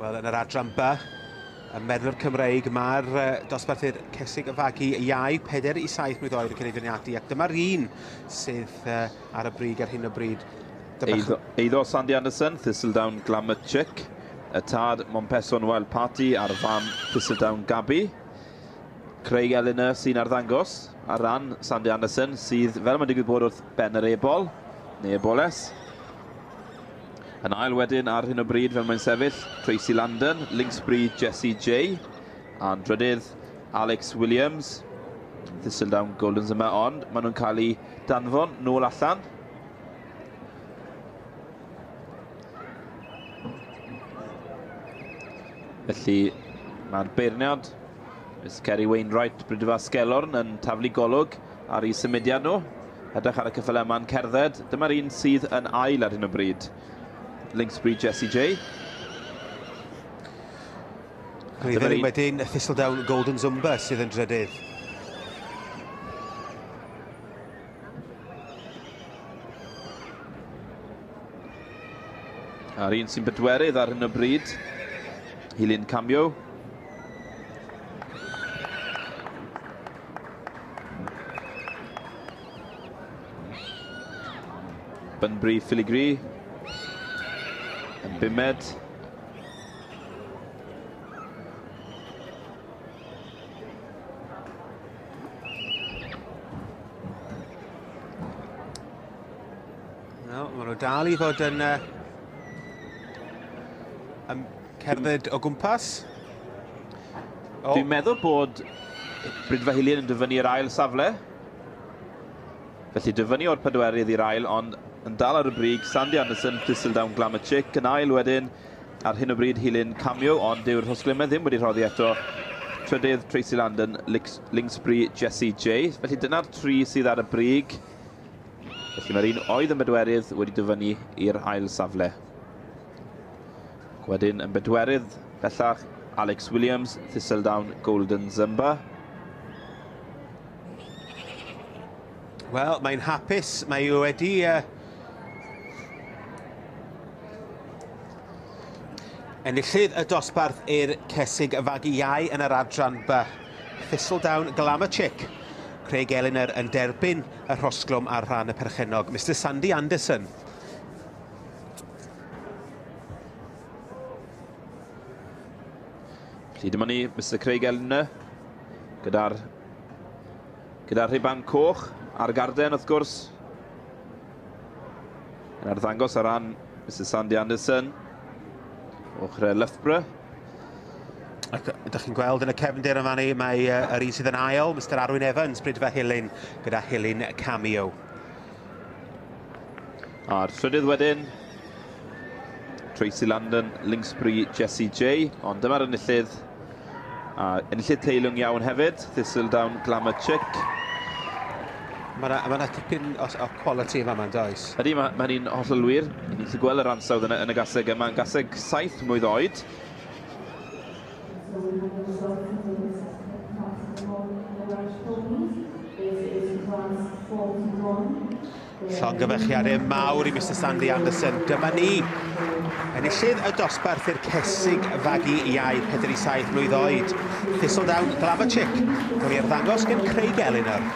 Wel, yn yr adran B, y merlwr Cymreig, mae'r dosbarthu'r cesig y fagu iau 4 i 7 mlwydd oed yn cael ei feirniadu, ac dyma'r un sydd ar y brig ar hyn o bryd. Eiddo Sandy Anderson, Thistledown Glamour Chick, y tad Mompesson Wild Party a'r fam Thistledown Gabby. Craig Eleanor sy'n arddangos ar ran Sandy Anderson, sydd fel mae'n digwydd bod wrth ben yr ebol, neu eboles. Yn ail wedyn ar hyn o bryd fel mae'n sefyll, Tracy Landon, Linksbury Jessie J, a'n drydydd Alex Williams, Thistledown Goldens yma, ond maen nhw'n cael eu danfon nôl allan. Felly mae'r beirniad, Miss Kerry Wainwright, Brydfa Sgelorn, yn taflu golwg ar eu symudiad nhw. Edrych ar y ceffylau yma'n cerdded. Dyma'r un sydd yn ail ar hyn o bryd. Linksbury Jessie J. Ni ddilyn wedyn Thistledown Golden Zumba sydd yn drydydd. A'r un sy'n bedwerydd ar hyn o bryd, Hilyn Cameo. Bunbury Filigree yn bumed. No, maen nhw dal i fod yn cerdded o gwmpas. Oh. Dwi'n meddwl bod Brydfa Hilyn yn dyfynnu i'r ail safle. Felly dyfynnu o'r pedwerydd i'r ail, ond yn dal ar y brig, Sandy Anderson, Thistledown Glamour Chick, yn ail wedyn ar hyn o bryd Hilyn Cameo, ond dyw'r rhosglymau ddim wedi rhoddi eto. Trydydd Tracy Landon, Linksbury Jessie J. Felly dyna'r tri sydd ar y brig. Felly mae'r un oedd yn bedwerydd wedi dyfynnu i'r ail safle. Wedyn yn bedwerydd bellach Alex Williams, Thistledown Golden Zumba. Wel, mae'n hapus, mae wedi enillydd y dosbarth i'r cesig fagu iau yn yr adran B. Thistledown Glamour Chick. Craig Eleanor yn derbyn y rhosglwm ar rhan y perchennog, Mr Sandy Anderson. Felly dyma ni, Mr Craig Eleanor, gyda'r rhuban coch a'r garden, wrth gwrs. Yn arddangos ar ran Mr Sandy Anderson, ochr Loughborough. Ac ydych chi'n gweld yn y cefndir yma ni, mae yr un sydd yn ail, Mr Arwyn Evans, Brydfa Hilyn, gyda Hilyn Cameo. A'r trydydd wedyn, Tracy Landon, Linksbury Jessie J. Ond dyma'r enillydd, a enillydd teilwng iawn hefyd, Thistledown Glamour Chick. Mae yna tipyn o quality yma, mae'n does? Ydy, mae hynny'n hollol wir. Ni'n gallu gweld yr ansawdd yn y gaseg yma. Yn gaseg 7 mlwydd oed. Llongyfarchiadau mawr i Mr Sandy Anderson. Dyma ni, enillydd y dosbarth i'r cesig fagu iau 4 i 7 mlwydd oed. Thistledown Glamour Chick, gael ei arddangos gan Craig Eleanor.